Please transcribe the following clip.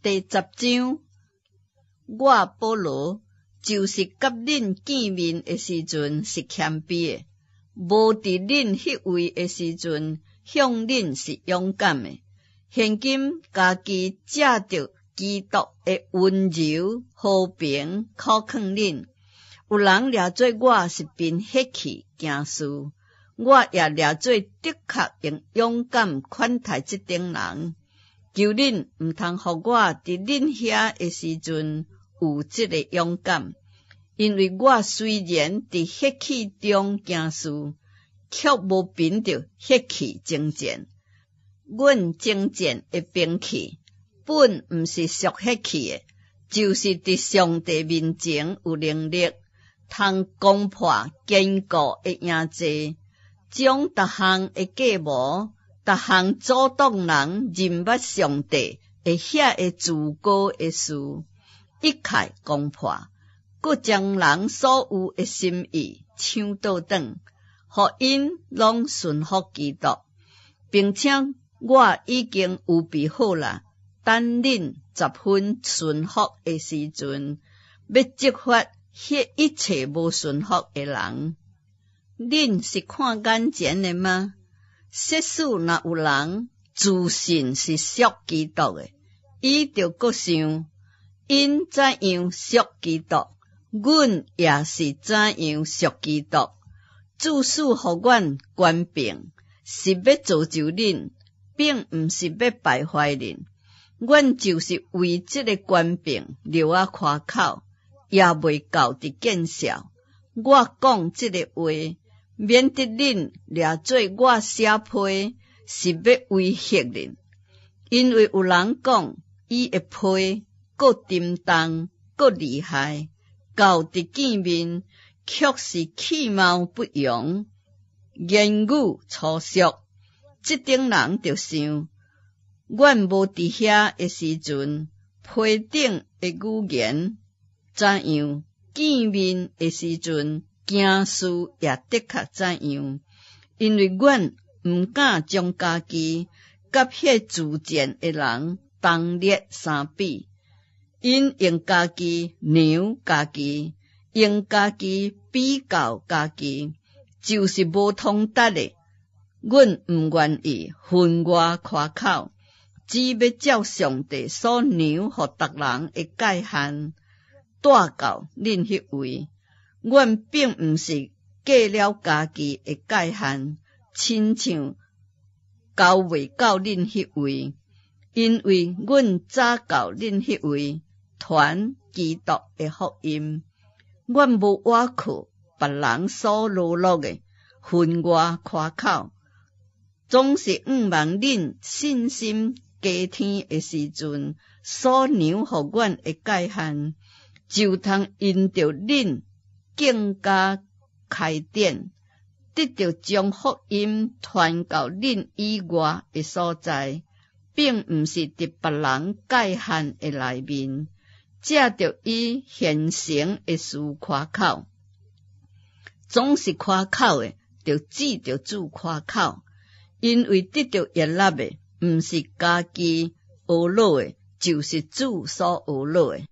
第十章，我保羅就是佮恁見面的時陣是謙卑的，無佇恁彼位的時陣向恁是勇敢的。現今家己藉著基督的溫柔和平苦勸恁。有人掠做我是憑血氣行事，我也掠做的確用勇敢款待這等人。求恁毋通予我佇恁遐的時陣有這个勇敢，因為我雖然佇血氣中行事，卻無憑著血氣征戰。阮征戰的兵器，本毋是屬血氣的，就是佇上帝面前有能力，通攻破堅固的營寨，將逐項的計謀，逐項阻擋人認捌上帝的遐个自高的事，一概攻破，閣將人所有的心意搶倒轉，予𪜶攏順服基督，並且我已經預備好啦，等恁十分順服的時陣，欲責罰彼一切無順服的人。恁是看眼前的嗎？設使若有人自信是屬基督的，伊就閣想，𪜶怎樣屬基督，阮也是怎樣屬基督。主賜予阮權柄，是欲造就恁，並毋是欲敗壞恁。阮就是為這个權柄留仔誇口，也袂到佇見笑。我講這个話，免得恁掠做我寫批是欲威嚇恁，因為有人講伊的批閣沉重、閣厲害，到佇見面卻是其貌不揚，言語粗俗。這等人就想，阮無佇遐的時陣，批頂的語言怎樣，見面的時陣，行事也的確怎樣，因為阮毋敢將家己佮彼自薦的人同列相比，𪜶用家己量家己，用家己比較家己，就是無通達的。阮毋願意分外誇口，只欲照上帝所量予逐人的界限，帶到恁彼位。阮並毋是過了家己的界限，親像交袂到恁彼位，因為阮早到恁彼位，傳基督的福音。阮無倚靠別人所羅絡的，分外誇口，總是向望恁信心加添的時陣，所量予阮的界限，就通因著恁更加開展，得著將福音傳到恁以外的所在，並毋是佇別人界限的內面，藉著伊現成的事誇口。總是誇口的，就指著主誇口，因為得著悅納的，毋是家己呵咾的，就是主所呵咾的。